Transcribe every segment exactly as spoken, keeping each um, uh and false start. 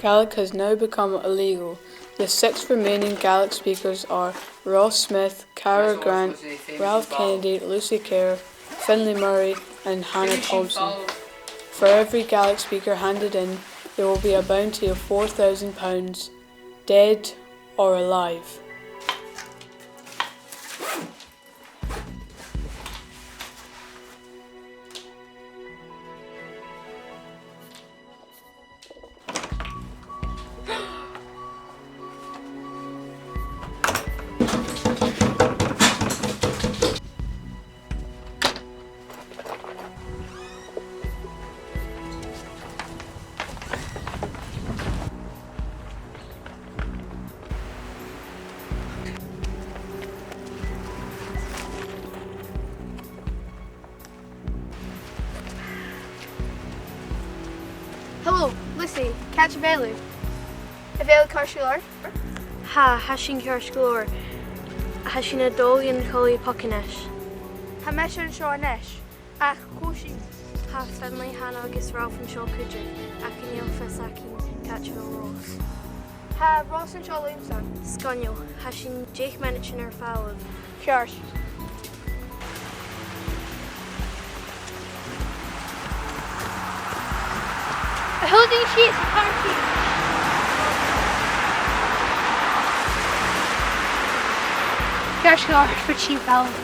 Gaelic has now become illegal. The six remaining Gaelic speakers are Ross Smith, Cara Grant, Ralph Kennedy, Lucy Kerr, Finlay Murray and Hannah Thompson. For every Gaelic speaker handed in, there will be a bounty of four thousand pounds, dead or alive. Hello, Lucy, càit a bheil thu? A bheil thu ceart gu leòr? Tha, tha sinn ceart gu leòr. Tha sinn a' dol dhan Cholaidh Poca a-nis. Tha mise an seo a-nis. Ach cò seo? Tha Finlay, Hannah agus Ralph an seo cuideachd, ach chan eil fios againn càit a bheil Ross. Tha Ross an seo leamsa. Sgoinneil, tha sinn deich mionaidean air falbh. Ceart. A h-uile duine sìos, a h-uile duine sìos. Ceart gu leòr, faodaidh sinn falbh.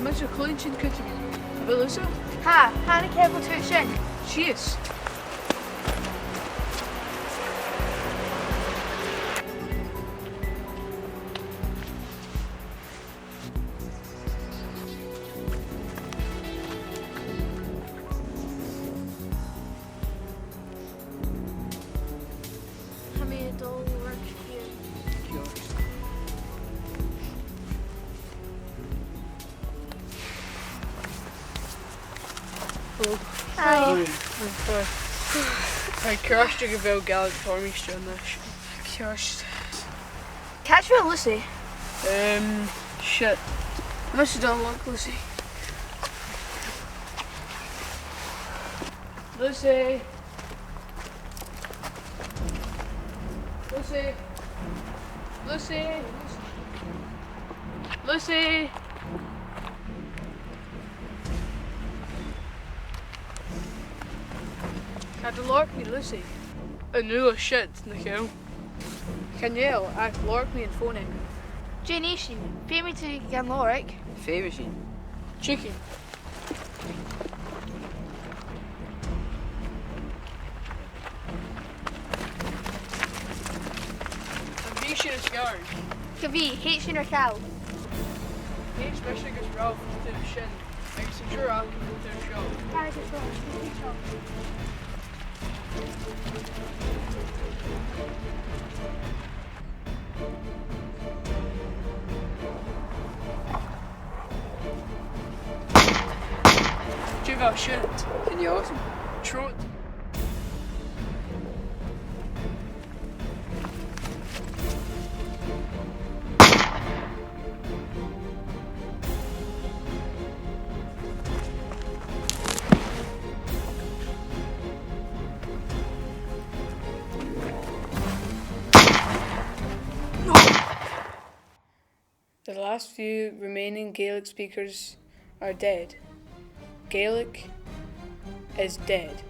Mise a' cluinntinn cuideigin. A bheil thusa? Tha, tha, càit a bheil thu a' tighinn? Sìos. Tha mi a' dol a lorg fiadh. Hello. Hi. Hi. Hi. Tha e ceart gu bheil Gàidhlig toilichte a-nis. Ceart. Càit a bheil Lucy? Um, shit. Mise a' dol a lorg Lucy. Lucy. Lucy. Lucy. Lucy. Cha do lorg mi Lucy. An uair sin, nach eil? Chan eil, ach lorg mi am fòn aice. Dè nì sinn? Feumaidh tu i gan lorg. Feumaidh sinn. Tiugainn. Am bi sinn nas fheàrr? Cha bhi, thèid sinn ri chèile. Thèid mise agus Ralph an taobh sin, agus an triùir againn an taobh seo. Agus Ralph, an taobh seo. Dè bha sin? Chan eil fhios agam. Trobhad. The last few remaining Gaelic speakers are dead. Gaelic is dead.